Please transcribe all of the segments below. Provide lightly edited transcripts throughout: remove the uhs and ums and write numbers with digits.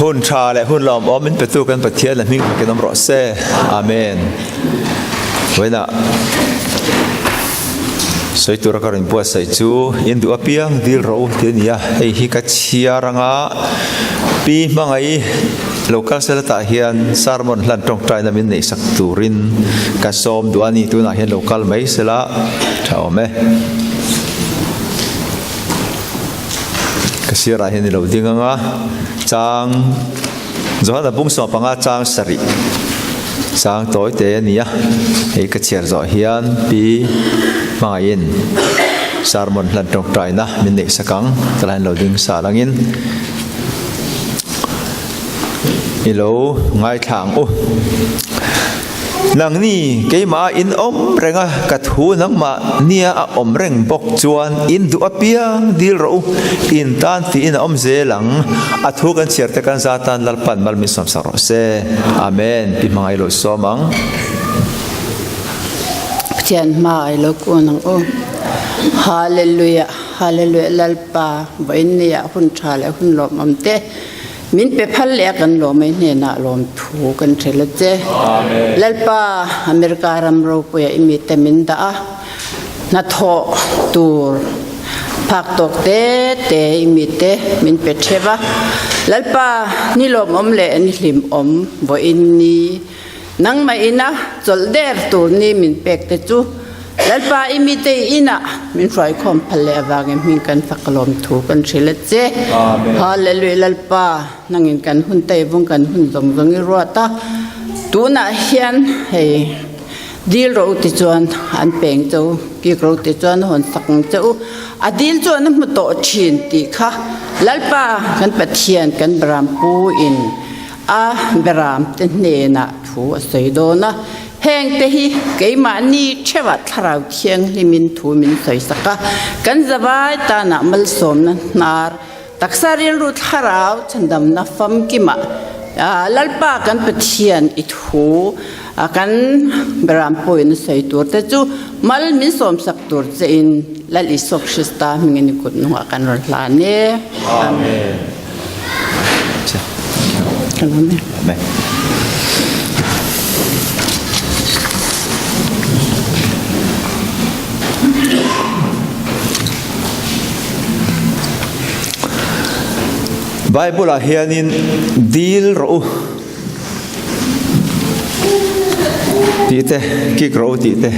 Hun tha leh hun lawmawm min petu kan Pathian la hming fakin awm rawh se. Amen. Vawiinah sawi tura ka rawn buatsaih chu in duh apiang dil rawh u tih a ni a, hei hi ka chhiar anga pi hmangaih lo kal sela tah hian sermon hlan tawngtaina min neih sak turin ka sawm duh a ni, tunah hian lo kal mai sela tha awm e. Ka sirah hian i lo ding ang a, chang Johana bung sawm panga chang sarih chang tawi te a ni a, hei ka chhiar zawh hian pi hmangaihin sermon hlan tawngtaina min neih sak ang, tah hian lo ding sal angin i lo ngaithla ang u. Nangni keimah in awm reng a, ka thu nangmah nia a awm reng bawk chuan in duh apiang dil rawh u, in tan tiin a awm zel ang. A thu kan chhiar te kan za tan Lalpan mal min sawmsak rawh se. Amen. Pi hmangaih lo sawm ang. Pathian hma i lo kun ang u. Hallelujah, Hallelujah Lalpa vawiin nia hun tha leh hun lawmawm te. Min pe phal leh a kan lawm mai hnenah lawmthu kan hrel a che. Lalpa, America ram ropuia i mite min dah a, hnathawh tur phak tawk te te i mite min pe theuh a. Lalpa, ni lawmawm leh ni hlimawm vawiin ni Nangmah ina chawlh der tur ni min pek te chu Lalpa i mite i inah min hruaikhawm phal leh avangin hming kan fak lawm thu kan hrilh a che. Hallelujah Lalpa nangin kan hun tei vung kan hun zawng zawng i ruat a, tunah hian hei dil ro ti chuan an peng che u, kik ro ti chuan a hawn sak ang che u, a dil chuan a hmu tawh thin tih kha Lalpa kan Pathian kan Brampu in A beramte hnenah thu a sawi dawn a, hengte hi keimahni theuhah Thlarau Thianghlimin thu min sawi sak a, kan zavai tanah malsawmna hnar, taksa rilru thlarau chhandamna famkimah Lalpa kan Pathian i thu kan beram pawhin a sawi tur te chu mal min sawmsak tur chein Lal Isua Krista hmingin i kut nungah kan rawn hlan e. Amen. Bible ah hianin dil rawh u tih te kik rawh u tih te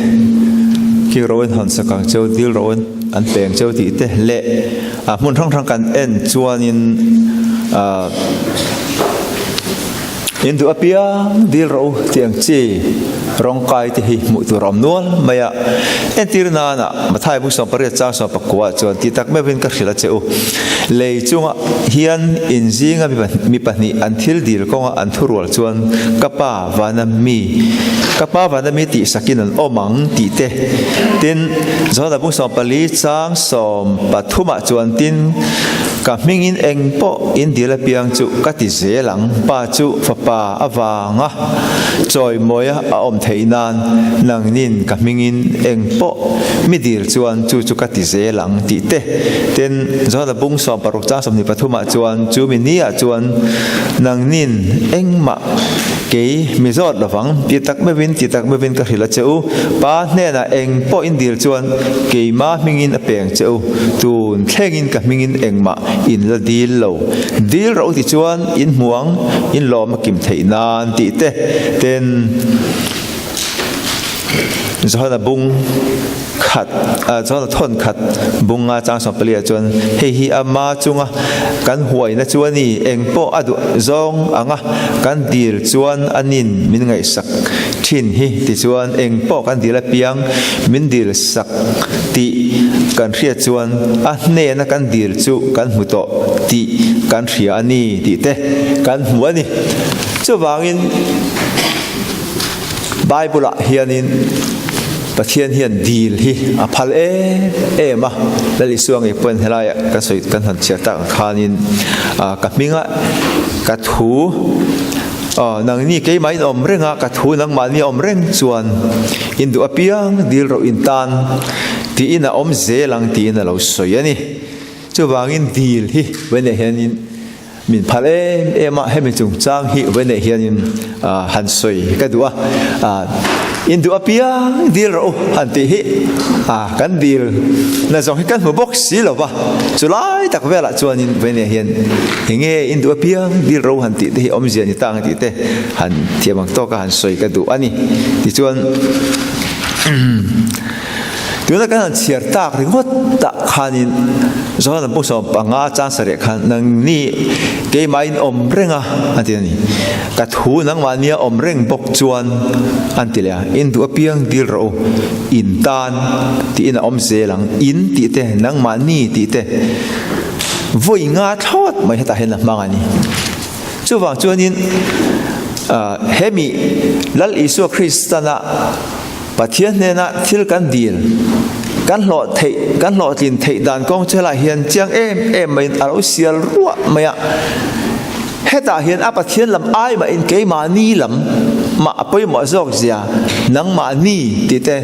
kik rawh in hawn sak ang cheu dil rawh u an peng cheu tih te leh A hmun hrang hrang kan en chuanin in duh apiang dil rawh u tih ang chi rawng kai te hi hmuh tur a awm nual mai a. Entir nana Mathai bung 18 chang 19 chuan ti tak meuhin ka hrilh a che u. Lei chunga hian in zinga mi pahnih an thil dil kawnga an thurual chuan ka pa vana mi ka pa vana mi tih sakin an awm ang tih te tin Johana bung 14 chang 13 chuan tin ka hmingin eng pawh in dil apiang chu ka ti zel ang pa chu fapa avanga chawimawia a awm theih nan nangnin ka hmingin eng pawh mi dil chuan chu chu ka ti zel ang tih te tin Johana bung 16 chang 23 chuan chu mi ni ah chuan nangnin engmah Kei mi zawt lovang, ti tak meuhin, ti tak meuhin ka hrilh a che u. Pa hnenah eng pawh in dil chuan keima hmingin a peng che u. Tun thlengin ka hmingin engmah in la dil lo. Dil rawh u ti chuan in hmu ang, in lawm a kim theih nan tih te ten Johana bung khat Johana thawn khat bung nga chang 14 ah chuan hei hi ama chunga kan huaina chu a ni, eng pawh a duh zawng anga kan dil chuan a nin min ngaihsak thin hi tichuan eng pawh kan dil apiang min dil sak tih kan hriat chuan a hnena kan dil chu kan hmu tawh tih kan hria a ni tih te kan hmu a ni. Chuvangin Bible ah hianin Pathian hian dil hi a phal em em a, Lal Isua ngei pawhin helaiah kan sawi kan han chhiar tak ang khanin ka hminga ka thu nangni keimah in awm reng a, ka thu nangmahni a awm reng chuan in duh apiang dil rawh in tan tiin a awm zel ang tiin a lo sawi a ni. Chuvangin dil hi vawiinah hianin. Min phal em em a, hemi chungchang hi vawiinah hianin han sawi ka duh a, in duh apiang dil rawh u han tih hi kan dil na zawng hi kan hmu bawk si lo va, chulai tak velah chuanin vawiinah hian enge in duh apiang dil rawh u han tih te hi awmzia ni ta ang tih te han thiam ang tawka han sawi ka duh a ni. Tichuan. Tuna kan han chhiar tak ringawt tah khanin Johana bu 15 chang sarih khan nangni keimahin awm reng a an ti a ni. Ka thu nangmahnia awm reng bawk chuan an ti leh a, in duh apiang dil rawh u, in tan tiin a awm zel ang, in tih te, nangmahni tih te vawi nga thlawt mai hetah hian a hmang a ni. Chuvang chuanin hemi Lal Isua Kristana Pathian hnena thil kan dil, kan hlawh theih, kan hlawhtlin theih dan kawng chu helaiah hian chiang em em maiin a lo sial ruah mai a. Hetah hian a Pathian lam ai mahin keimahni lam mah a pawimawh zawk zia, nangmahni tih te,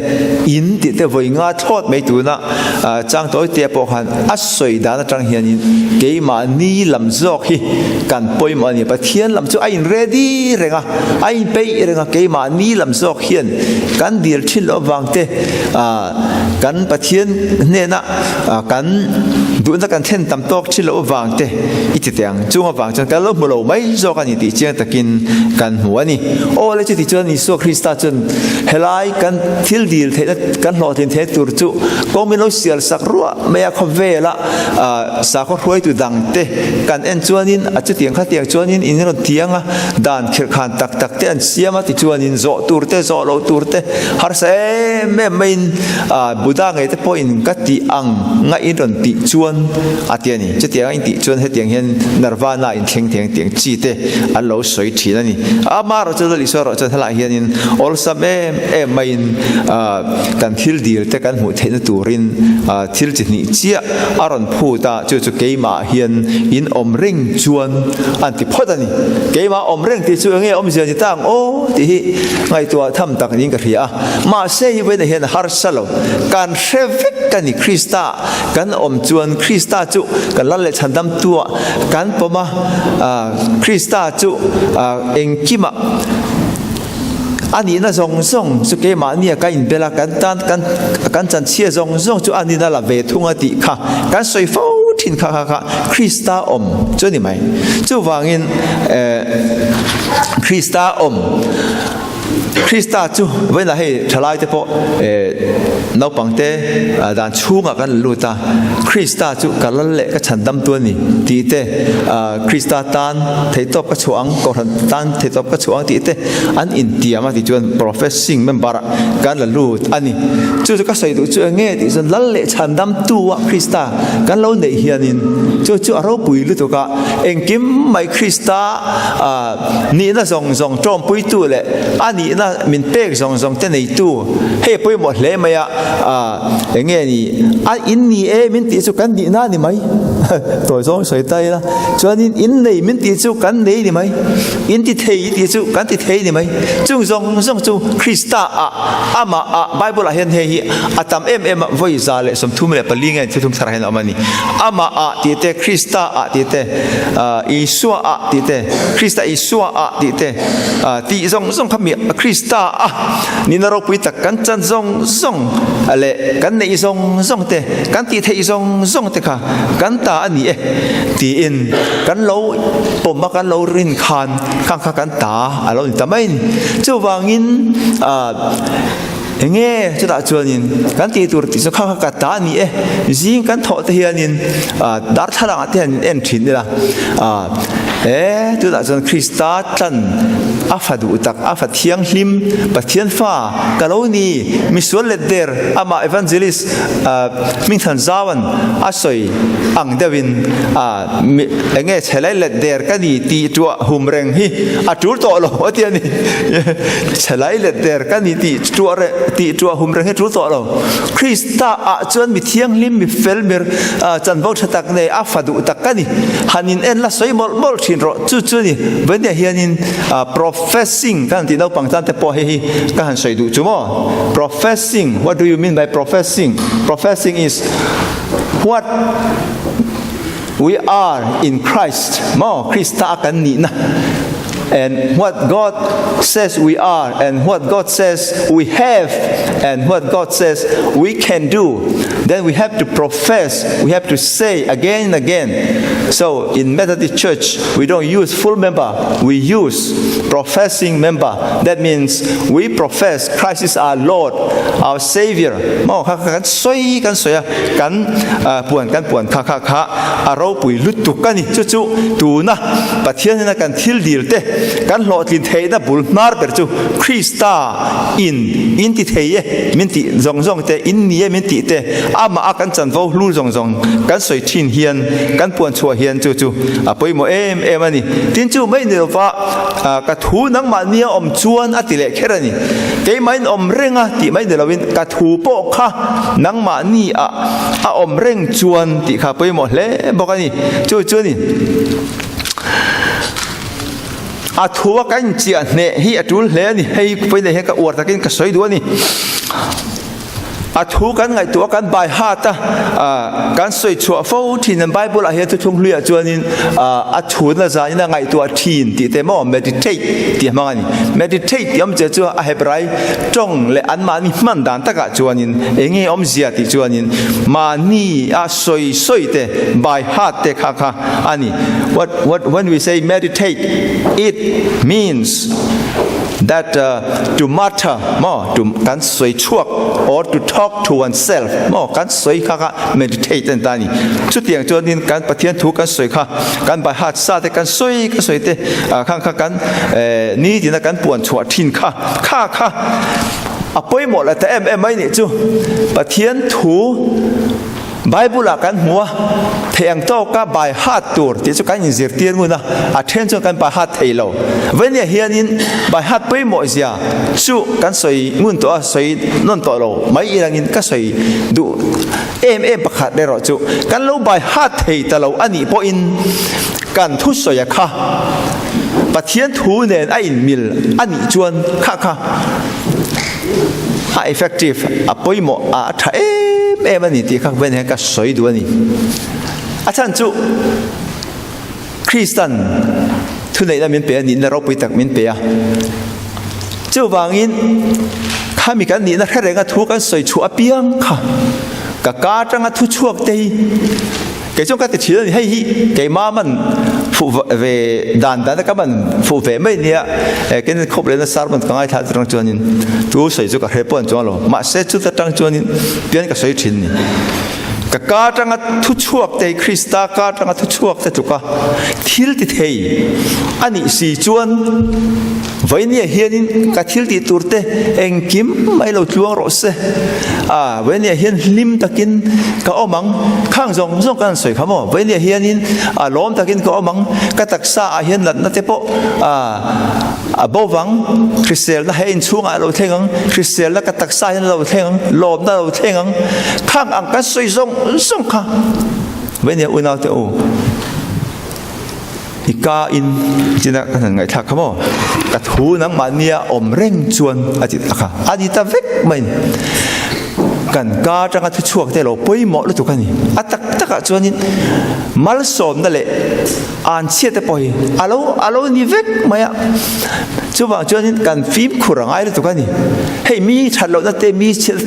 in tih te vawi nga thlawt mai tuna chang tawi te pawh khan a sawi dan atang hianin keimahni lam zawk hi kan pawimawh a ni. Pathian lam chu a in ready reng a. A inpeih reng a, keimahni lam zawk hian kan dil thin loh avang te, kan Pathian hnena kan duhna kan thlen tam tawk thin loh avang te i ti teh ang. Chung avang chuan kan lo hmu lo mai zawk a ni tih chiang takin kan hmu a ni. Aw le chuti chuan Isua Krista chuan helai kan thil dil theihna kan hlawhtlin theihna tur chu kawng min lo sial sak ruah mai a, khawvela sakhaw hruaitu dangte kan en chuanin a chutiang khatiang chuanin in rawn tiang a, Dan khirhkhan tak tak te an siam a tichuanin zawh tur te zawh loh tur te harsa em em maiin Buddha ngei te pawhin ka tih ang nga in rawn tih chuan a ti a ni. Chutianga in tih chuan hetiang hian Nirvana in thleng thei ang tih ang chi te an lo sawi thin a ni. Amaherawhchu Lal Isua erawh chuan helaiah hianin awlsam em em maiin kan thil dil te kan hmuh theihna turin thil chi hnih chiah a rawn phut a, chu chu keimah hian in awm reng chuan an ti phawt a ni. Keimah awm reng tih chu enge awmzia ni ta ang aw tih hi ngaihtuah tham tak niin ka hria a. Mahse hi vawiinah hian a harsa lo. Kan hre vek a ni Krista kan awm chuan Krista chu kan lal leh chhandamtua kan pawm a, Krista chu engkimah A nihna zawng zawng chu keimahnia ka inbel a, kan tan kan kan chanchhia zawng zawng chu a nihna la ve thung a tih kha kan sawi fo thin kha kha kha Krista awm chu a ni mai. Chuvangin eh Krista awm Krista chu vawiinah hei thalai te pawh eh naupang te dan chhungah kan la lut a, Krista chu ka lal leh ka chhandamtu a ni tih te Krista tan theihtawp ka chhuah ang, Kohhran tan theihtawp ka chhuah ang tih te an intiam a tih chuan professing member ah kan la lut a ni. Chu chu ka sawi duh chu eng nge tih chuan Lal leh chhandamtu ah Krista kan lo neih hianin chu chu a ropui lutuk a, engkim mai Krista nihna zawng zawng tawmpuitu leh a nihna min pek zawng zawng te neitu hei a pawimawh hle mai a, eng nge ni a in ni e min tih chu kan nihna a ni mai tawi zawng sawi ta ila chuanin in nei min tih chu kan nei ni mai in ti thei tih chu kan ti thei ni mai chung zawng zawng chu Krista ah amah ah Bible ah hian hei hi a tam em em a vawi 134 nge thuthlung thar ah hian a awm a ni amah ah tih te Krista ah tih te Isua ah tih te Krista Isua ah tih te tih zawng zawng kha mi Krista ah Nihna ropui tak kan chan zawng zawng leh kan neih zawng zawng te, kan tih theih zawng zawng te kha kan ta a ni e tiin kan lo pawm a, kan lo rin khan khang kha kan ta a lo ni ta mai a ni. Chuvangin enge chutah chuanin kan tih tur tih chu khang kha ka ta a ni e, zing kan thawh te hianin darthlalangah te hian en thin ila e tunah chuan Krista tlan a fa duh tak, a fa thianghlim, Pathian fa ka lo ni, misual let der amah Evangelist Hmingthan Zauan a sawi ang deuhin enge chhelai let der ka ni tih tuah hum reng hi a tul tawh lo a ti a ni. Chhelai let der ka ni tih tuah tih tuah hum reng hi a tul tawh lo. Krista ah chuan mi thianghlim, mi fel, mi chanvo tha tak nei, a fa duh tak ka ni. Han in en la sawi mawlh mawlh thin rawh. Chu chu ni Vania hianin professing kan tih naupang tan te pawh hei hi ka han sawi duh chu maw. Professing, what do you mean by professing? Professing is what? We are in Christ maw Krista a kan nihna and what God says we are and what God says we have and what God says we can do then we have to profess we have to say again and again so in Methodist Church we don't use full member we use professing member that means we profess Christ is our Lord our Savior maw kha kha kan sawi kan sawi a kan puan kan puan kha kha kha a ropui lutuk a ni. Chu chu tuna Pathian hnena kan thil dil te kan hlawhtlin theihna bul hnar ber chu Krista in in ti thei e min tih zawng zawng te, in ni e min tih te, amah a kan chanvo hlu zawng zawng kan sawi thin hian kan puan chhuah hian chu chu a pawimawh em em a ni. Tin chu mai ni lova ka thu nangmahni a awm chuan a ti leh kher a ni. Keimah in awm reng a tih mai ni lovin ka thu pawh kha nangmahni ah a awm reng chuan tih kha pawimawh hle bawk a ni. Chu chu a ni. A thu a kan inchiah hneh hi a tul hle a ni. Hei pawimawh hian ka uar takin ka sawi duh a ni. A thu kan ngaihtuah kan bai hat a, kan sawi chhuah fo thin an Bible ah hian thuthlung hluiah chuanin a chhunna zanin a ngaihtuah thin tih te maw meditate tih a hmang a ni. Meditate tih awmzia chu a Hebrai tawng leh anmahni hman dan takah chuanin eng nge awmzia tih chuanin mahni a sawi sawi te bai hat te kha kha a ni. What what when we say meditate it means that to mutter maw to kan sawi chhuak or to talk to oneself maw kan sawi kha kha meditate a ni ta a ni. Chutiang chuanin kan Pathian thu kan sawi kha kan by heart sa te kan sawi kan sawi te khang kha kan nitina kan puan chhuah thin kha kha kha a pawimawh la ta em em mai nih chu. Pathian thu Bible ah kan hmu a, theih ang tawka by heart tur tih chu kan inzirtir ngun a, a then chuan kan by heart thei lo. Vainia hianin by heart pawimawh zia chu kan sawi ngun tawh a, sawi nawn tawh lo mai ilangin ka sawi duh em em pakhat erawh chu kan lo by heart thei ta lo a nih pawhin kan thusawia kha Pathian thu nen a inmil a nih chuan kha kha A effective, a pawimawh, a tha em em a ni tih kha ven hian ka sawi duh a ni. A chhan chu Kristan thuneihna min pe a, nihna ropui tak min pe a. Chuvangin khami kan nihna hre renga thu kan sawi chhuah apiang kha ka ka atanga thu chhuak te hi Kei chuan ka ti thin a ni, hei hi keimah man fuh ve dan dan a ka man fuh ve mai nia, kenin khawp lehna sermon ka ngaithla atang chuanin tu sawi chu ka hre pawh an chuang lo, mahse chuta tang chuanin pian ka sawi thin ni. Ka ka atanga thu chhuak te hi Krista ka atanga thu chhuak te tluka thil ti thei a nih si chuan Vainia hianin ka thil tih tur te engkim mai lo tluang rawh se. A, Vainia hian hlim takin ka awm ang. Khang zawng zawng kan sawi kha maw? Vainia hianin a lawm takin ka awm ang. Ka taksa ah hian natna te pawh a a bo vang. Hriselna he inchhungah a lo thleng ang. Hriselna ka taksa hian a lo thleng ang. Lawmna a lo thleng ang. Khang ang kan sawi zawng zawng kha Vainia unaute u. I ka in china ka han ngaihthlak kha maw? Ka thu nangmahnia awm reng chuan a ti ta kha. A ni ta vek mai ni. Kan ka atanga thu chhuak te lo pawimawh lutuk a ni. A tak takah chuanin malsawmna leh anchhia te pawh hi a lo a lo ni vek mai a. Chuvang chuanin kan fimkhur a ngai lutuk a ni. Hei mi that lohna te mi chhiat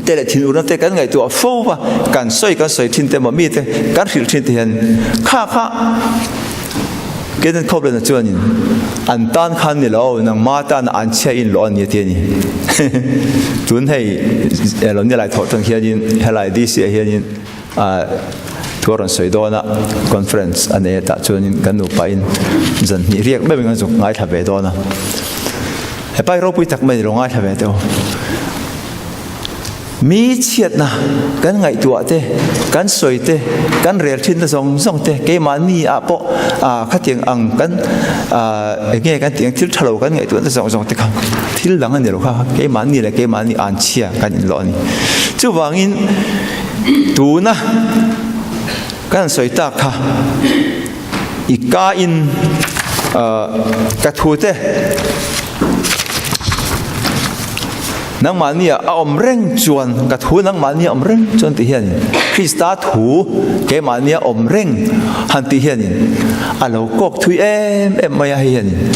te leh thinurna te kan ngaihtuah fo va, kan sawi kan sawi thin te emaw mite kan hrilh thin te hian kha kha Kenan Copeland-a chuanin an tan khan ni lo, nangma tan an chhia in lawh a ni a ti a ni. Tun hei lo ni lai thawh tang hianin helai DC ah hianin thu a rawn sawi dawn a, conference a nei a tah chuanin kan nupa in zan hnih riak meuhin kan zuk ngaithla ve dawn a. Hepa hi ropui tak mai ni lo ngaithla ve teh u. Mi chhiatna kan ngaihtuah te, kan sawi te, kan rel thinna zawng zawng te, keimahni ah pawh khatiang ang kan eng nge kan tih ang thil tha lo kan ngaihtuahna zawng zawng te kha thil dang a ni lo kha, keimahni leh keimahni an chhia kan inlawh a ni. Chuvangin tuna kan sawi tak kha i ka in ka thu te. Nangmahnia a awm reng chuan, ka thu nangmahnia awm reng chuan tih hianin Krista thu keimahnia awm reng han tih hianin a lo kawk thui em em mai a hei hianin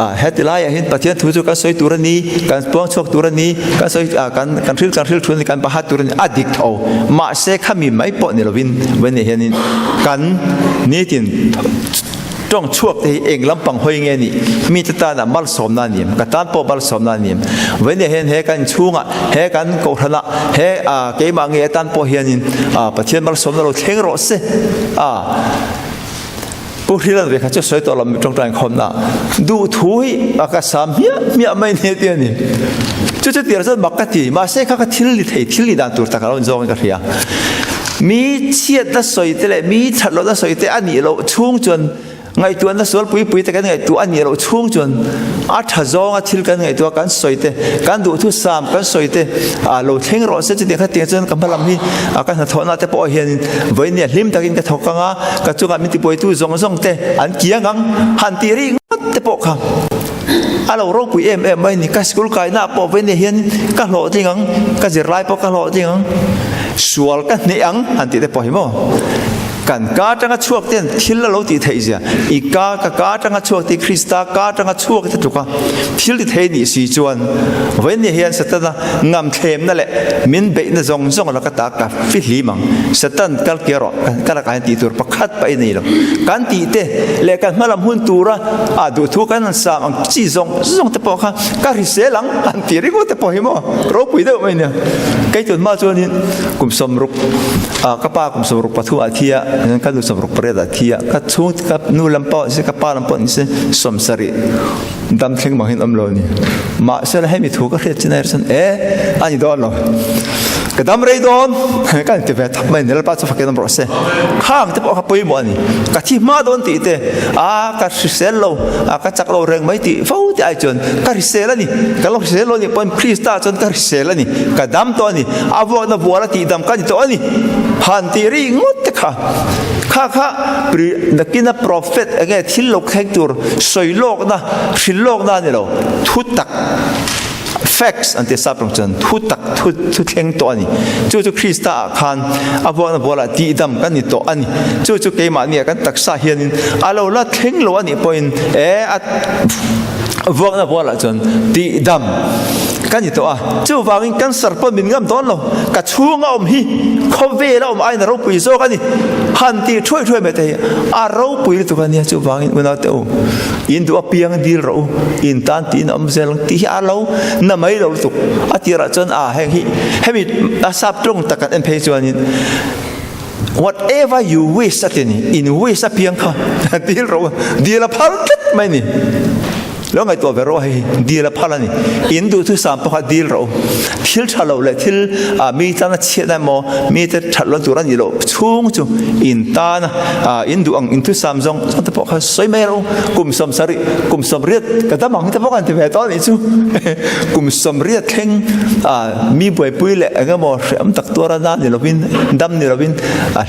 ah heti laiah hian Pathian thu chu kan sawi tur a ni, kan puang chhuak tur a ni, kan sawi ah kan kan hril kan hril thu a ni, kan pahat tur a ni a dik tho. Mahse khami mai pawh ni lovin vawiin hianin kan nitin Tawng chhuak te hi eng lampang hawi nge nih? Mite tana malsawmna a ni em? Ka tan pawh malsawmna a ni em? Vawinia hian he kan inchhungah, he kan kohhranah, he keimah ngei atan pawh hianin Pathian malsawmna lo thleng rawh se. A Pu Hrilan ve kha chu sawi tawh lo tawngtai inkhawmna duh thu hi a ka sam hmiah hmiah mai ni ti a ni. Chu chu tir chuan mak ka ti, mahse kha ka thil ni thei, thil ni dan tur tak a lo inzawngin ka hria. Mi chhiatna sawi te leh mi that lohna sawi te a nih loh chhung chuan ngaihtuahna sual pui pui te kan ngaihtuah a nih loh chhung chuan a tha zawnga thil kan ngaihtuah kan sawi te kan duhthusam kan sawi te a lo thleng rawh se chutiang khatiang chuan ka hmalam hi a ka hnathawhna te pawh hianin vawinia hlim takin ka thawk anga ka chungah min tibuaitu zawng zawng te an kiang ang han tih rih ngawt te pawh kha A lo ropui em em mai ni, ka school kaina ah pawh vei hian ka hlawhtling ang, ka zirlai pawh ka hlawhtling ang, sual ka hneh ang han tih te pawh hi maw. Kan ka atanga chhuak ten thil a lo tih theih zia, i ka ka ka atanga chhuak tih Krista ka atanga chhuak te tluka thil ti thei nih si chuan vawiin hian Setana ngamthlemna leh min beihna zawng zawng laka ta ka fihlim ang. Satan kal ke rawh, ka lakah hian tih tur pakhat pawh i nei lo. Kan tih te leh kan hmalam hun tura a duhthu kan han sam ang chi zawng zawng te pawh kha ka hrisel ang han ti ringawt te pawh hi maw ropui deuh mai nia. Kei tun hma chuanin kum sawmruk ah ka pa kum sawmruk pathum ah thi a, ka nu sawmruk pariat ah thi a, ka chhung ka nu lam pawh ni se ka pa lam pawh ni se sawmsarih Dam thleng bang hian awm lo a ni. Mahse la hemi thu ka hriat chin air chuan e a ni dawn lo. Ka dam rei dawn ka inti ve thap mai ni Lalpa chu fakin awm rawh se. Khang te pawh kha pawimawh a ni. Ka thi hma dawn tih te a ka hrisel lo a ka chak lo reng mai tih fo te ai chuan ka hrisel a ni. Ka lo hrisel lo nih pawhin Krista chuan ka hrisel a ni. Ka dam tawh a ni. A vuakna vual a tihdam ka ni tawh a ni. Han tih ri ngawt te kha kha kha nakina prophet enge thil lo thleng tur Sawi lawkna, hrilh lawkna a ni lo, thu tak, facts an ti sap rawng chuan thu tak, thu thu thleng tawh a ni. Chu chu Krista ah khan a vuakna bualah tihdam kan ni tawh a ni. Chu chu keimahni ah kan taksa hianin a lo la thleng lo a nih pawhin e a vuakna bualah chuan tihdam kan ni tawh a. Chuvangin cancer pawn min ngam dawn lo, ka chhunga awm hi khawvela awm aiin a ropui zawk a ni. Han tih thuai thuai mai te hi a ropui lutuk a nia, chuvangin unaute u, in duh apiang dil rawh u, in tan tiin a awm zel ang tih hi a lo na mai lo lutuk. A tirah chuan a heng hi hemi a sap tawng tak kan en phei chuanin whatever you wish a ti a ni, in wish apiang kha dil rawh u, dil a phal tlat mai a ni. Lo ngaihtuah ve rawh hei dil a phal a ni. In duhthusam pawh kha dil rawh u. Thil tha lo leh thil mi tana chhiatna emaw mi te that lo tur a nih loh chhung chu in tana in duh ang in thusam zawng zawng te pawh kha sawi mai rawh u. Kum sawmsarih kum sawmriat ka dam ang te pawh kan ti ve tawh a nih chu. Kum sawmriat thleng mi buaipui leh eng emaw hreawm tak tuara na ni lovin dam ni lovin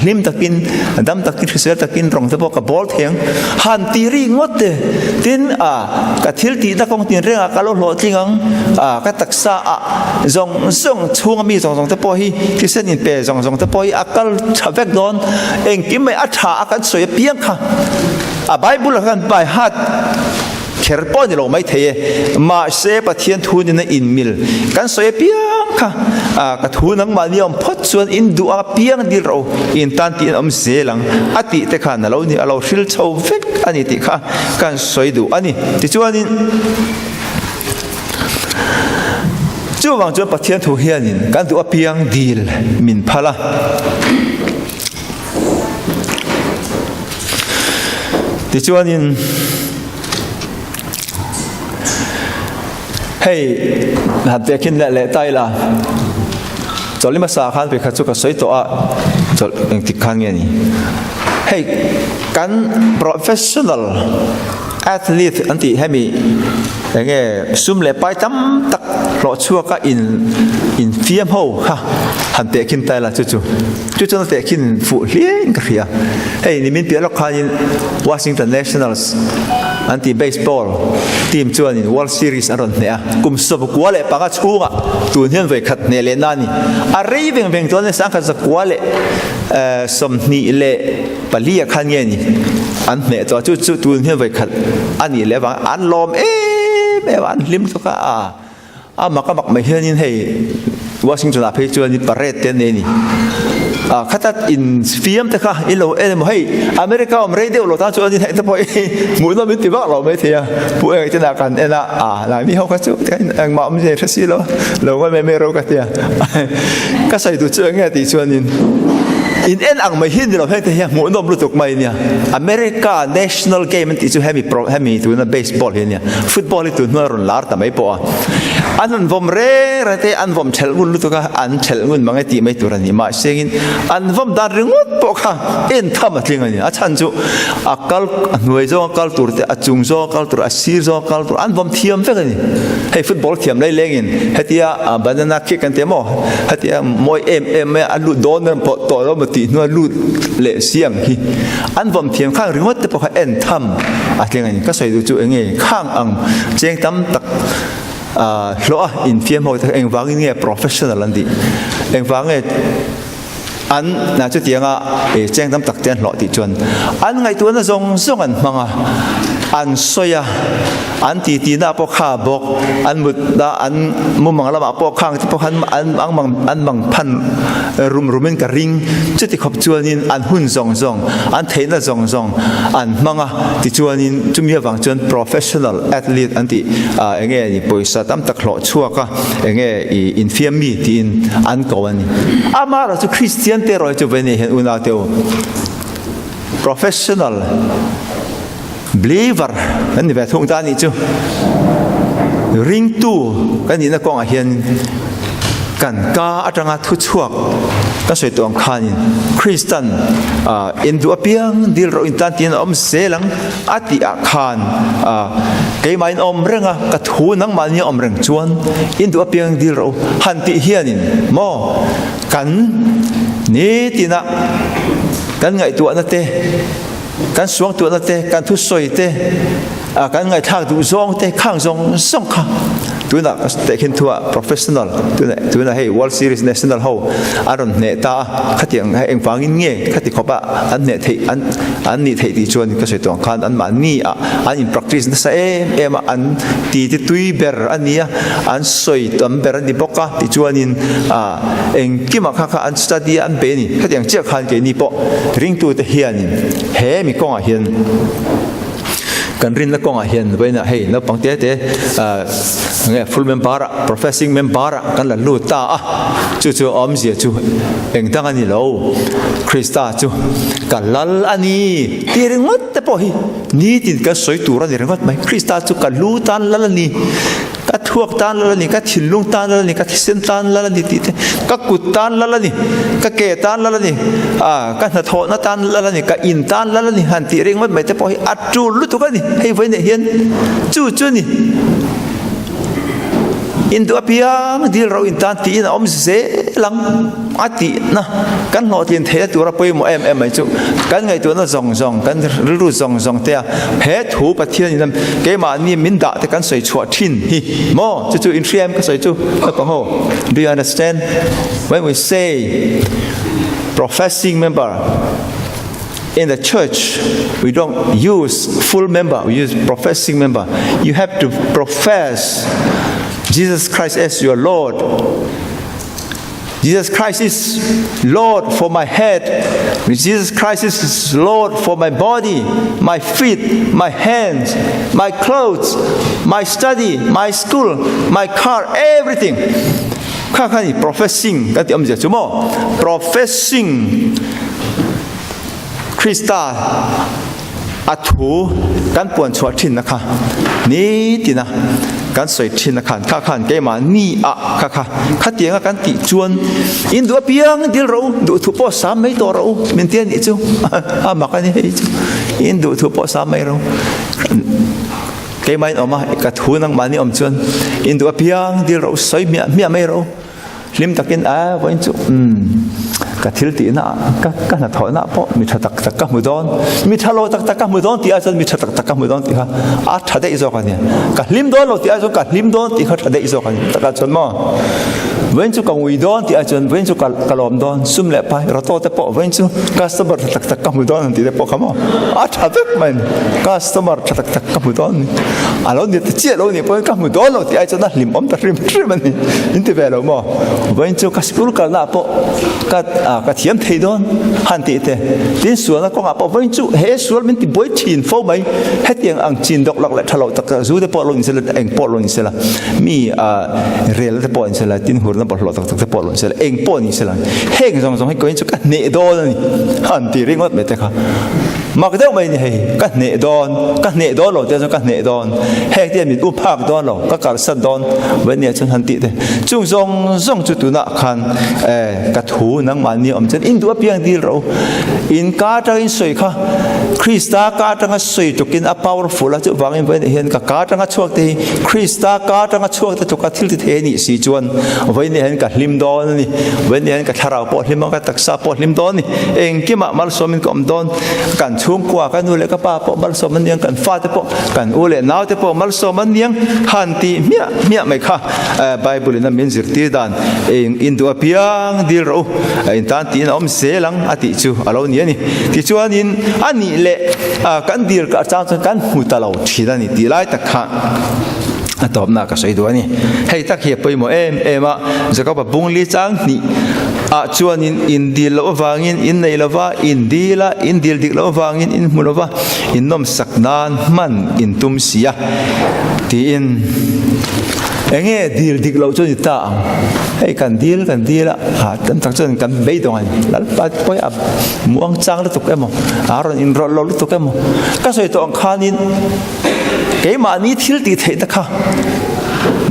hlim takin dam takin hrisel takin rawng te pawh ka bawl thei ang. Han ti ri ngawt te, tin a ka thil tihna kawng tin rengah ka lo hlawhtling ang, a ka taksa ah zawng zawng chhunga mi zawng zawng te pawh hi thisen in pe zawng zawng te pawh hi a kal tha vek dawn, engkim mai a tha a kan sawi apiang kha a Bible ah khan by heart kher pawh a ni lo mai thei e, mahse Pathian thu nena inmil kan sawi apiang kha a ka thu nangmahni awm phawt chuan in duh apiang dil rawh u, in tan tih an awm zel ang a tih te khan a lo ni, a lo hril chho vek a ni tih kha kan sawi duh a ni. Tichuanin chuvang chuan Pathian thu hianin kan duh apiang dil min phal a. Tichuanin hei han tehkhin leh leh ta ila chawlh hmasa khan vekhat chu ka sawi tawh a chawlh engtik khan nge ni hei kan professional athlete an tih hemi enge sum leh pai tam tak. hlawh chhuaka in infiam ho kha han tehkhin ta ila chu chu chu chuan a tehkhin fuh hliain ka hria. Hei nimin piah lawk khanin Washington Nationals an tih baseball team chuanin World Series an rawn hneh a, kum 95 chhungah tun hian vawi khat hneh lehna a ni. A rei veng veng chuan 1924 ah khan nge ni an hneh tawh a, chu chu tun hian vawi khat a nih leh avangin an lawm em em a, an hlim tluk a. A mak a mak mai hianin hei Washington ah phei chuanin parade te an nei a ni. Ah khata in fiam te kha i lo en emaw hei America awm rei deuh lo tan chuanin heng te pawh hi hmuhnawm in ti vak lo maithei a. Pu Engah ten ah kan en a, ah Laimi ho kha chu engmah awm zia hre si lo, lo ngawi mai mai ro ka tia. Ka sawi duh chu eng nge tih chuanin in en ang mai hi ni lo heng te hi a hmuhnawm lutuk mai nia. America national game an tih chu hemi hemi tuna baseball hi a nia. Football hi tun hnuai a rawn lar ta mai pawh a, an rawn vawm reng reng te an vawm thelh ngun lutuk a, an thelh ngun mang e tih mai tur a ni. Mahsengin an vawm dan ringawt pawh kha en tham a tling a ni. A chhan chu a kal a hnuai zawnga kal tur te, a chung zawnga kal tur, a sir zawnga kal tur an vawm thiam vek a ni. Hei football thiam lai lengin hetia banana kick an ti maw, hetia mawi em em mai a lut dawn em pawh tawh lo maw tih hnua lut leh si ang hi. An vawm thiam khang ringawt te pawh kha en tham a tling a ni. Ka sawi duh chu eng nge khang ang cheng tam tak hlawh a infiam ho te kha engvangin nge professional an tih? Engvang nge an chutianga cheng tam tak te an hlawh tih chuan an ngaihtuahna zawng zawng an hmang a, an sawi a, an titi na pawh kha bawk, an mut a, an mumang lamah pawh khang te pawh khan an mang an mang phan rum rum in ka ring. Chuti khawp chuanin an hun zawng zawng, an theihna zawng zawng an hmang a, tichuanin chumi avang chuan professional athlete an tih eng nge ni pawisa tam tak hlawh chhuak a, eng nge i infiam mi tiin an ko a ni. Amaherawhchu Kristian te erawh hi chu vei nei hian unau te u, professional Believer kan ni ve thung ta anih chu. Ringtu kan nihna kawngah hian kan ka atanga thu chhuak kan sawi tawh ang khanin Kristan in duh apiang dil rawh in tan tiin a awm zel ang a tih ah khan keimah in awm reng a ka thu nangmahni a awm reng chuan in duh apiang dil rawh u han tih hianin maw kan nitina kan ngaihtuahna te Kan suangtuahna te, kan thusawi te, kan ngaihthlak duh zawng te, khang zawng zawng kha tunah ka tehkhin thu ah professional tunah tunah hei World Series National ho an rawn hneh ta a, khatiang hei engvangin nge khati khawp a an hneh theih an an nih theih tih chuan ka sawi tawh ang khan anmahni ah an in practice nasa em em a, an ti te tui ber a ni a, an sawi tam ber a ni bawk a tichuanin ah Engkimah kha kha an study a an pe a ni. Hetiang chiah khan keini pawh ringtute hianin he mi kawngah hian kan rinna kawngah hian vawiinah hei naupang te te nge full member ah professing member ah kan la lut ta a, chu chu awmzia chu eng dang a ni lo, Krista chu ka lal a ni tih ringawt te pawh hi nitin kan sawi tur a ni ringawt mai. Krista chu ka lu tan lal a ni. Ka thuak tan lal a ni, ka thinlung tan lal a ni, ka thisen tan lal a ni tih te, ka kut tan lal a ni, ka ke tan lal a ni, ah ka hnathawhna tan lal a ni, ka in tan lal a ni han tih ringawt mai te pawh hi a tul lutuk a ni. Hei vawiinah hian chu chu a ni. Induh apiang dil ro in tan tiin a awm zel ang. A tihna kan hlawhtlin theihna tura pawimawh em em mai chu kan ngaihtuahna zawng zawng, kan rilru zawng zawng te a he thu Pathianin a keimahni min dah te kan sawi chhuah thin hi maw? Chu chu inhria em ka sawi chu naupang ho? Do you understand when we say professing member in the church we don't use full member, we use professing member. You have to profess Jesus Christ as your Lord. Jesus Christ is Lord for my head. Jesus Christ is Lord for my body, my feet, my hands, my clothes, my study, my school, my car, everything. Kha kha ni professing kan ti awmzia chu maw? Professing Krista A thu kan puan chhuah thinna kha nitina kan sawi thinna khan kha khan keimah ni ah kha kha khatianga kan tih chuan in duh apiang dil rawh u, duh thu pawh sam mai tawh rawh u min ti a nih chu a mak a ni hei chu in duh thu pawh sam mai rawh u. Keimah in awm a, ka thu nangmahni awm chuan in duh apiang dil rawh u, sawi hmiah hmiah mai rawh u. Hlim takin a vawiin chu umm ka thil tihna ah ka ka hnathawhna ah pawh mi tha tak tak ka hmu dawn, mi tha lo tak tak ka hmu dawn tih ah chuan mi tha tak tak ka hmu dawn tih kha a tha daih zawk a nia. Ka hlim dawn lo tih ah chuan ka hlim dawn tih kha tha daih zawk a ni. Takah chuan maw vawiin chu ka ngui dawn tih ah chuan vawiin chu ka ka lawm dawn, sum leh pai roto te pawh vawiin chu customer tha tak tak ka hmu dawn ang tih te pawh kha maw a tha vek mai a ni. Customer tha tak tak ka hmu dawn a ni. A lo ni ta chiah lo nih pawhin ka hmu dawn lo tih ai chuan a hlimawm ta hrim hrim a ni. In ti ve lo maw? Vawiin chu ka sikul kalnaah pawh ka ah ka thiam thei dawn han tih te. Tin sualna kawngah pawh vawiin chu he sual min ti buai thin fo mai. Hetiang ang chin dawk lak leh tha lo tak tak zu te pawh lo in sela eng pawh lo in sela mi ah rel te pawh in sela tin hurna bawlhhlawh tak tak te pawh lo in sela eng pawh ni sela heng zawng zawng hi vawiin chu ka hneh dawn a ni han ti ringawt mai te kha. Mak deuh mai ni hei, ka hneh dawn, ka hneh dawn lo te chuan ka hneh dawn, heng te min u phak dawn lo, ka kalsan dawn Vania chuan han tih te. Chung zawng zawng chu tunah khan eh ka thu nangmahni awm chuan in duh apiang dil rawh u. In ka atangin sawi kha Krista ka atanga sawi tukin a powerful a, chuvangin Vania hian ka ka atanga chhuak te hi Krista ka atanga chhuak te tluka thil ti thei a nih si chuan Vania hian ka hlim dawn a ni, Vania hian ka thlarau pawh a hlim a, ka taksa pawh a hlim dawn a ni. Engkimah malsawmin ka awm dawn, kan chhungkua, ka nu leh ka pa pawh malsawm an niang, kan fate pawh, kan u leh naute pawh malsawm an niang han tih hmiah hmiah mai kha Bible in a min zirtir dan eng in duh apiang dil rawh u, in tan tiin a awm zel ang a tih chu a lo ni a ni. Tichuanin a nih leh kan dil kah chang chuan kan hmu ta lo thin a ni tih lai tak kha a tawpna ka sawi duh a ni. Hei tak hi a pawimawh em em a, Jakob-a bungli chang hnih ah chuanin in dil loh avangin in nei lo va, in dil a, in dil dik loh avangin in hmu lo va, in nawmsak nan hman in tum si a, tiin enge dil dik loh chu ni ta ang. Hei kan dil kan dil a, ha tam tak chuan kan beidawng a ni. Lalpa pawi a muang chang lutuk emaw, a rawn inrawlh lo lutuk emaw, ka sawi tawh ang khanin, Keimahni thil tih theihna kha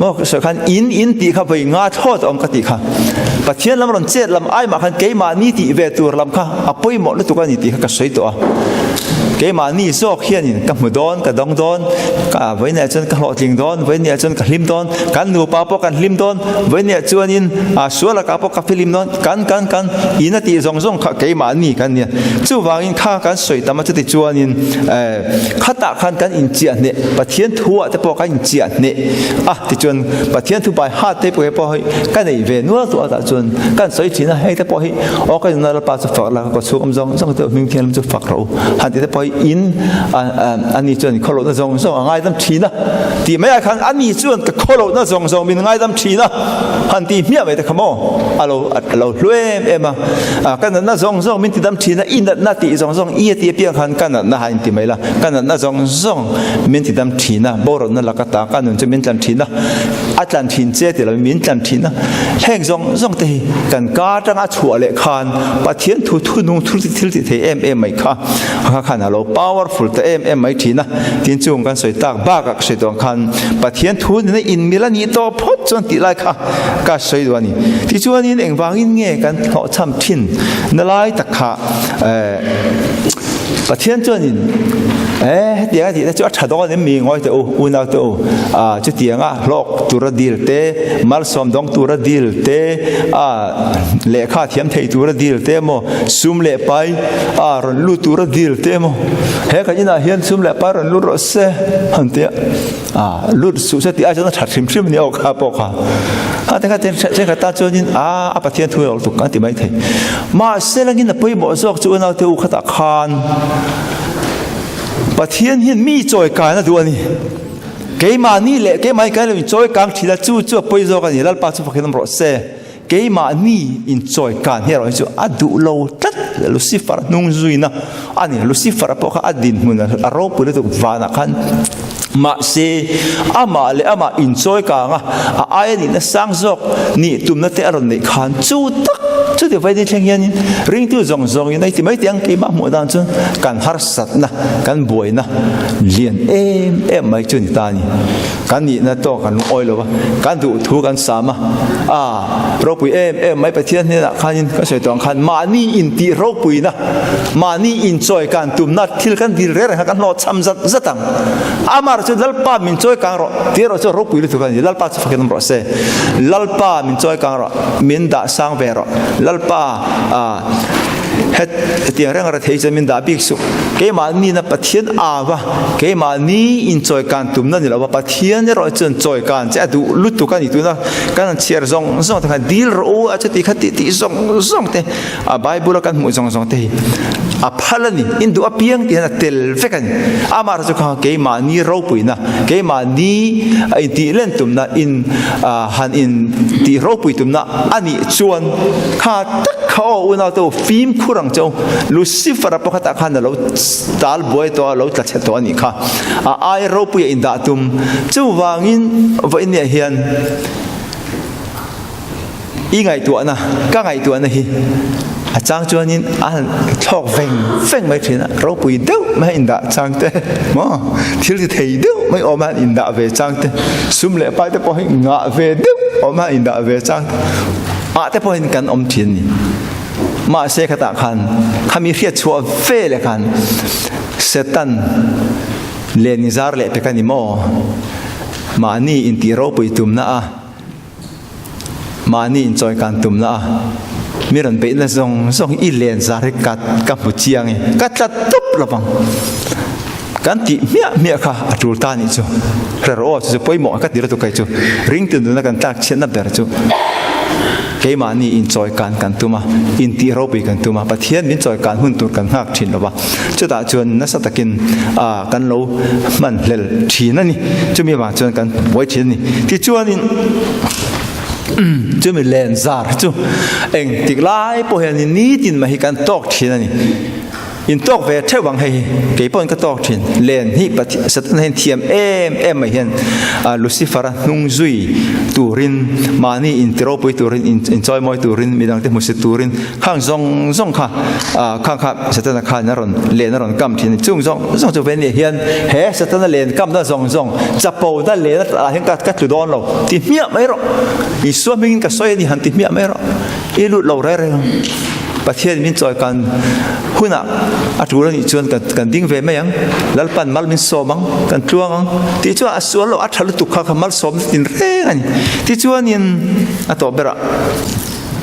maw ka sawi khan in in tih kha vawi nga thlawt a awm ka tih kha. Pathian lam rawn chet lam ai mah khan keimahni tih ve tur lam kha a pawimawh lutuk a ni tih kha ka sawi tawh a. Keimahni zawk hianin ka hmu dawn, ka dawng dawn, ka vawiinah chuan ka hlawhtling dawn, vawiinah chuan ka hlim dawn, kan nupa pawh kan hlim dawn, vawiinah chuanin sual lakah pawh ka filim dawn, kan kan kan in a tih zawng zawng kha keimahni kan nia. Chuvangin kha kan sawi tam a chuti chuanin eh Khatah khan kan inchiah hneh, Pathian thu ah te pawh kan inchiah hneh a, tichuan Pathian thu bai hat te pawh hi ka nei ve nual tawh a tah chuan kan sawi thin a, hei te pawh hi aw ka nunna Lalpa chu fak la, ka chhung awm zawng zawng te hming thianghlim chu fak rawh u han tih te pawh hi in ani chuan khawlohna zawng zawng a ngaidam thin a tih mai ah khan ani chuan ka khawlohna zawng zawng min ngaidam thin a han tih hmiah mai te kha maw a lo a lo hlu em em a. A ka natna zawng zawng min tidam thin a, i natna tih zawng zawng i a tih apiang khan ka natna ha inti mai la, ka natna zawng zawng min tidam thin a, boruakna laka ta ka nun chu min tlan thin a, a tlan thin che ti lovin min tlan thin a, heng zawng zawng te hi kan ka atanga a chhuah leh khan Pathian thu thunung thil thil ti thei em em mai kha kha khan a lo powerful ta em em mai thin a, tin chung kan sawi tak bakah ka sawi tawh ang khan Pathian thu nena inmil a nih tawh phawt chuan tih lai kha Ka sawi duh a ni. Tichuanin engvangin nge kan hlawhchham thin na lai tak kha Pathian chuanin eh hetianga tih te chu a tha dawn em mi ngawi teh u unau te u ah chutianga hlawk tura dil te malsawm dawng tura dil te ah lehkha thiam thei tura dil te emaw sum leh pai ah rawn lut tura dil te emaw he kan inah hian sum leh pai rawn lut rawh se han tia A lut suh se tih ai chuan a that hrim hrim a ni aw kha pawh kha. A te kha thenkhat tan chuanin a a Pathian thu lo tuk an ti mai thei. Mahse langin a pawimawh zawk chu unaute u khatah khan Pathian hian mi chawi kaina duh a ni. Keimahni leh keimahni kan lo inchawi kang thin a, chu chu a pawi zawk a ni. Lalpa chu fakin awm rawh se. Keimahni inchawi kan hi erawh hi chu a duh lo tlat Lucifer hnung zuina a ni. Lucifer pawh kha a dinhmun a ropui lutuk vanah khan mahse amah leh amah inchawi kanga a aia nihna sang zawk nih tumna te a rawn neih khan chu tak. Chuti vaini thleng hianin ringtu zawng zawngin ei ti mai teh ang keimah hmuh dan chuan kan harsatna, kan buaina lian em em mai chu ni ta a ni. Kan nihna tawk kan lungawi lo va, kan duh thu kan sam a, a ropui em em mai Pathian hnenah khanin ka sawi tawh ang khan mahni intih ropuina, mahni inchawi kan tumna thil kan dil reng reng kha kan hlawhchham zat zat ang. Amah chu Lalpa min chawi kang rawh tih erawh chu ropui lutuk a ni. Lalpa chu fakin awm rawh se. Lalpa min chawi kang rawh, min dah sang ve rawh. Lalpa ah het hetiang reng rethei chuan min dah bik suh. Keimahni na Pathian ava, keimahni inchawi kan tumna ni lova Pathian erawh chuan chawi kan che a duh lutuk a ni. Tuna kan han chhiar zawng zawng te khan dil rawh u a chuti kha tih tih zawng zawng te A Bible a kan hmuh zawng zawng te hi a phal a ni, in duh apiang tih hian a tel vek a ni. Amah chu kha keimahni ropuina, keimahni a intih len tumna, in han in tih ropui tumna a nih chuan kha tak kha aw unau te u fimkhur ang che u. Lucifer-a pakhatah khan a lo tal buai tawh a, a lo tla chhe tawh a nih kha. A ai ropui a indah tum. Chuvangin vawiin niah hian. I ngaihtuahna, ka ngaihtuahna hi a chang chuanin a han thlawk veng veng mai thin a, ropui deuh mai a indah chang te maw, thil ti thei deuh mai awm a han indah ve chang te, sum leh pai te pawh hi ngah ve deuh awm a han indah ve chang te ah te pawhin kan awm thin a ni. Mahse khatah khan khami hriat chhuah ve leh khan Satan len zar leh pek a ni maw? Mahni intih ropui tumna a. Mahni inchawikan tumna a mi rawn beihna zawng zawng hi i len zar hi ka ka hmu chiang e, ka tla tawp lo vang. Kan tih hmiah hmiah kha a tul ta nih chu. Hre rawh aw chu chu pawimawh ka ti lutuk kei chu. Ringtu nuna kan tlak chhiatna ber chu keimahni inchawikan kan tum a, intih ropui kan tum a, Pathian min chawikan hun tur kan nghak thin lo va. Chutah chuan nasa takin ah kan lo hman hlel thin a ni. Chumi avang chuan kan buai thin a ni. Tichuanin chumi len zar chu eng tik lai pawh hian nitin mai hi kan tawk thin a ni. In tawk ve theuh ang hei hi kei pawhin ka tawk thin. Len hi Satana hian thiam em em mai hian Lucifer-a hnung zui turin mahni intiropui turin inchawimawi turin midangte hmusit turin Khang zawng zawng kha khang kha Setana khan a rawn len a rawn kam thin a ni. Chung zawng zawng chu veni hian he Setana len kamna zawng zawng chapo na len ah hian ka ka tlu dawn lo ti hmiah mai rawh. Isua hmingin ka sawi a ni han ti hmiah mai rawh. I lut lo reng reng ang. Pathian min chawi kan hunah a tul a nih chuan kan kan ding ve mai ang. Lalpan mal min sawm ang, kan tluang ang tih chuan a sual lo a tha lutuk kha kha malsawmna tin reng a ni. Tichuanin a tawh berah.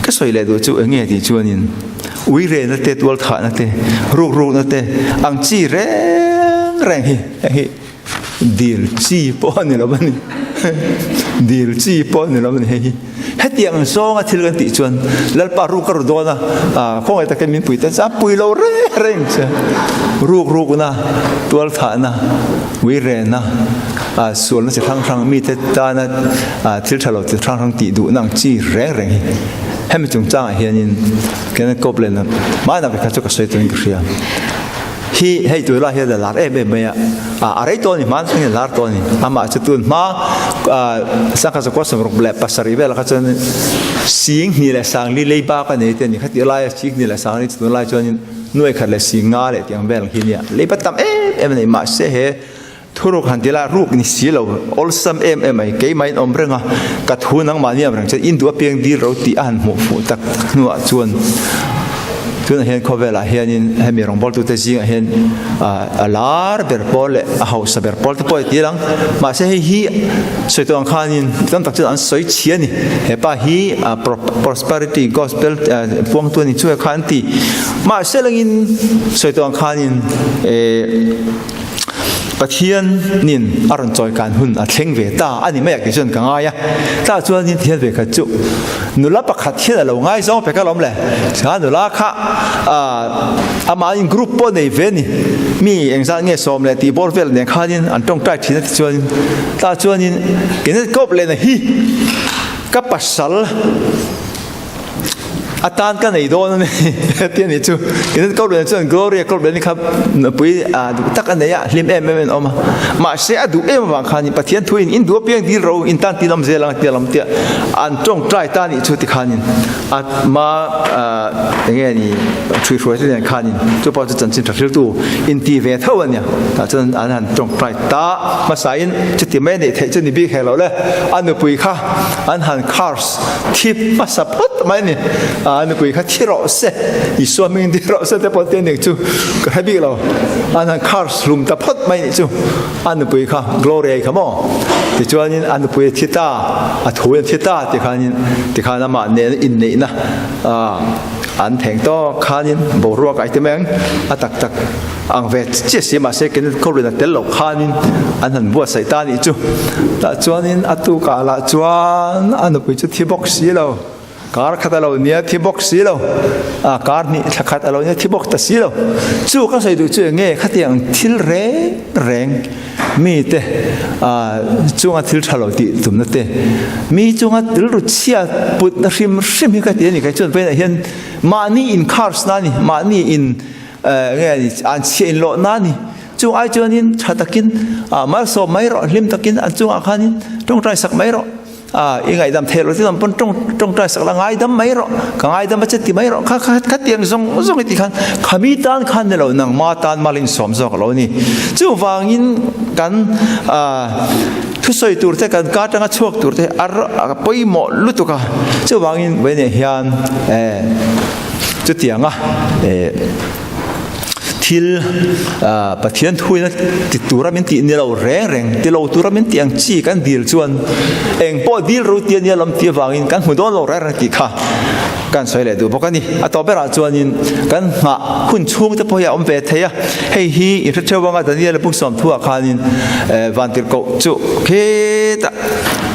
Ka sawi leh duh chu eng nge tih chuanin uirena te, tualthahna te, rukrukna te ang chi reng reng hi heng hi dil chi pawh a ni lo a ni. Dil chi pawh a ni lo a ni hei hi. Hetiang zawnga thil kan tih chuan Lalpa ruk ka ru dawn a, khawngaih takin min pui ta chu a pui lo reng reng che. Rukrukna, tualthahna, uirena, sualna chi hrang hrang mite tana thil tha lo chi hrang hrang tih duhna ang chi reng reng hi hemi chungchangah hianin Kenneth Copeland a hmanah vekha chu ka sawi turin ka hria. Hi hei tunlai hian a lar em em mai a, a rei tawh a ni hman thlengin a lar tawh a ni. Amah chu tun hma sangkhat zakua 67 velah kha chuan 20 leh sangli lei bak a nei te a ni. Khatih laia 20 leh sangli chu tunlai chuanin nuai khat leh 50 leh tih ang vel ang hi nia. Lei bat tam em em a nei mahse he Thuruk han ti la, ruk ni si lo, awlsam em em mai, keimah in awm reng a, ka thu nangmah ni am reng chuan in duh apiang dil ro tih a han hmuh fuh tak tak hnuah chuan tunah hian khawvelah hianin hemi rawngbawltute zingah hian a lar ber pawl leh a hausa ber pawl te pawh i ti lang. Mahse hei hi sawi tawh ang khanin tam tak chuan an sawi chhia a ni. He pa hi prosperity gospel puangtu a ni chu he kha an ti. Mahse langin sawi tawh ang khanin Pathianin a rawn chawikan hun a thleng ve ta a ni mai a kei chuan ka ngai a. Tah chuanin thian ve khat chu nula pakhat hian a lo ngaizawng pek alawm le. Kha nula kha amahin group pawh nei ve a ni. Mi engzat nge sawm leh tih bawr vel nen khanin an tawngtai thin a ti chuanin tah chuanin Kenneth Copeland-a hi ka pasal. A tan ka nei dawn a ni ti a nih chu. Kenneth Copeland chuan Gloria Copeland kha nupui duh tak a nei a, hlim em em in a awm a. Mahse a duh em avang khanin Pathian thuin in duh apiang dil ro in tan tin awm zel ang tia lam tia an tawngtai ta nih chu tikhanin a ma enge ni ṭhuihruai te nen khanin chu pawh chu chanchin ṭha hriltu inti ve tho a nia. Tah chuan an han tawngtai ta hmasain chuti mai a neih theih chu ni bik hek lo le. A nupui kha an han curse thi hmasa phawt mai a ni. A nupui kha thi rawh se, Isua hmingin thi rawh se te pawh tia nih chu ka hre bik lo. An han curse hlum ta phawt mai nih chu a nupui kha Gloria-i kha maw. Tichuanin a nupui a thi ta, a thu in a thi ta tikhanin tikhan amah nena inneihna an theng tawk khanin boruak ai te mai ang a tak tak ang ve chiah si mahse Kenneth Copeland a tel loh khanin an han buatsaih ta nih chu. Tah chuanin a tukah lah chuan a nupui chu thi bawk si lo. Kar khat a lo nia thi bawk si lo. A kar hnih thla khat a lo nia thi bawk ta si lo. Chu ka sawi duh chu eng nge khatiang thil reng reng mite chunga thil tha lo tih tumna te mi chunga rilru chhia putna hrim hrim hi ka ti a ni. Kei chuan vawiinah hian mahni in curse na a ni, mahni in nge ni an chhia in lawh na a ni. Chung ai chuanin tha takin malsawm mai rawh, hlim takin an chungah khanin tawngtai sak mai rawh. A, i ngaihdam theih loh chu lam pawn tawng tawngtai sak la ngaidam mai rawh, ka ngaidam a che ti mai rawh, kha kha khatiang zawng zawng i tih khan khami tan khan ni lo nangma tan mal insawm zawk a lo ni. Chuvangin kan thusawi tur te kan ka atanga chhuak tur te a pawimawh lutuk a, chuvangin vawiinah hian chutianga Thil Pathian thuina ti tura min tih ni lo reng reng, ti lo tura min tih ang chi kan dil chuan eng pawh dil ro tia nia lam tih avangin kan hmu dawn lo reng reng tih kha kan sawi leh duh bawk a ni. A tawp berah chuanin kan nghah hun chhung te pawh hi a awm ve thei a, hei hi i hre theuh anga Daniel-a buk sawmthuah khanin vantirhkoh chu khetah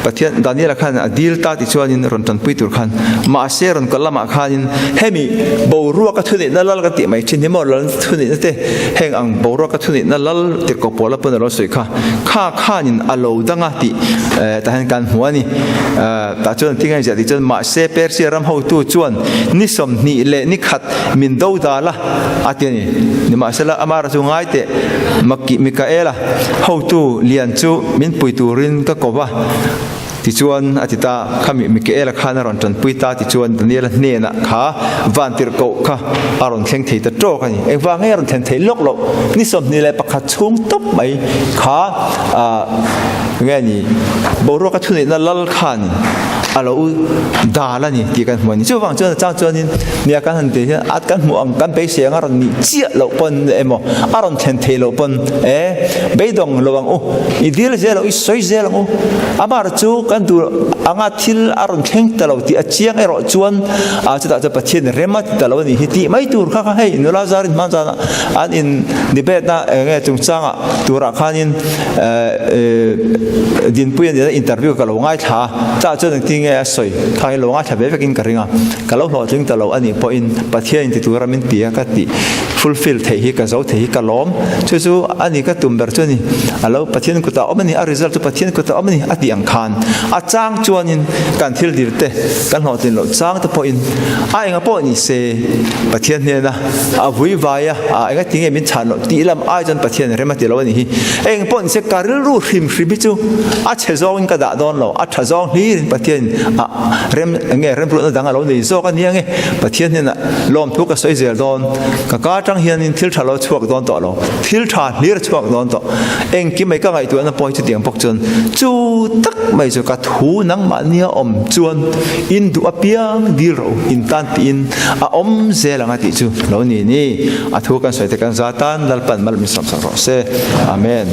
Pathian Daniel-a khan a dil ta tih chuanin rawn tanpui tur khan mahse rawn kal lamah khanin hemi boruaka thuneihna lal ka tih mai thin hi maw lal thuneihna te heng ang boruaka thuneihna lal tirhkoh pawl a pawn a lo sawi kha kha khanin a lo dang a tih tah hian kan hmu a ni. Tah chuan engtin nge ziah tih chuan mahse Persia ram hotu chuan ni 28 leh ni khat min do dal a a ti a ni. Nimahsela amah erawh chu ngai teh Mikaela Hotu lian chu min pui turin ka ko va, tichuan a ti ta. Khami Mikaela khan a rawn tanpui ta tichuan Daniela hnenah kha vantirhkoh kha a rawn thleng thei ta tawk a ni. Engvang nge a rawn thlen thei lawk loh? Ni 21 chhung tawp mai kha nge ni boruaka thuneihna lal khan a lo dal a ni tih kan hmu a ni. Chuvang chuan a chang chuanin nia kan han tih hian a kan hmuh ang kan beisei ang a rawn nih chiah loh pawn emaw a rawn thlen thei loh pawn e beidawng lo ang u, i dil zel ang u, i sawi zel ang u. Amah chu kan duh anga thil a rawn thleng ta lo tih a chiang erawh chuan a chutah chuan Pathian rem a ti ta lo a nih hi tih mai tur kha kha hei nula zarin hman zanah an in debate na eng nge chungchangah turah khanin Dinpui a nihna interview ka lo ngaithla a, chah chuan engtin nge a sawi kha hi lo ngaithla ve vekin ka ring a, ka lo hlawhtling ta lo a nih pawhin Pathian in ti tura min ti a ka tih fulfill theih hi ka zo thei hi ka lawm, chu chu a ni ka tum ber chu a ni, a lo Pathian kutah awm a ni, a result chu Pathian kutah awm a ni a tih ang khan a chang chuanin kan thil dil te kan hlawhtlin loh chang te pawhin a enga pawh ni se Pathian hnena A vui vai a, a enga ti nge min chhan loh tih lam ai chuan Pathian rem a ti lo a nih hi. Eng pawh nise ka rilru hrim hrim hi chu a chhe zawngin ka dah dawn lo, a tha zawng hlirin Pathianin a rem enge remruatna dang a lo nei zawk a nia nge Pathian hnenah lawmthu ka sawi zel dawn, ka ka atang hianin thil tha lo chhuak dawn tawh lo, thil tha hlir a chhuak dawn tawh. Engkim mai ka ngaihtuahna pawh hi chutiang bawk chuan chu tak mai chu ka thu nangmahnia awm chuan in duh apiang dil rawh u, in tan tiin A awm zel ang a tih chu lo ni ni. A thu kan sawi te kan za tan Lalpan mal min sawmsak rawh se. Amen.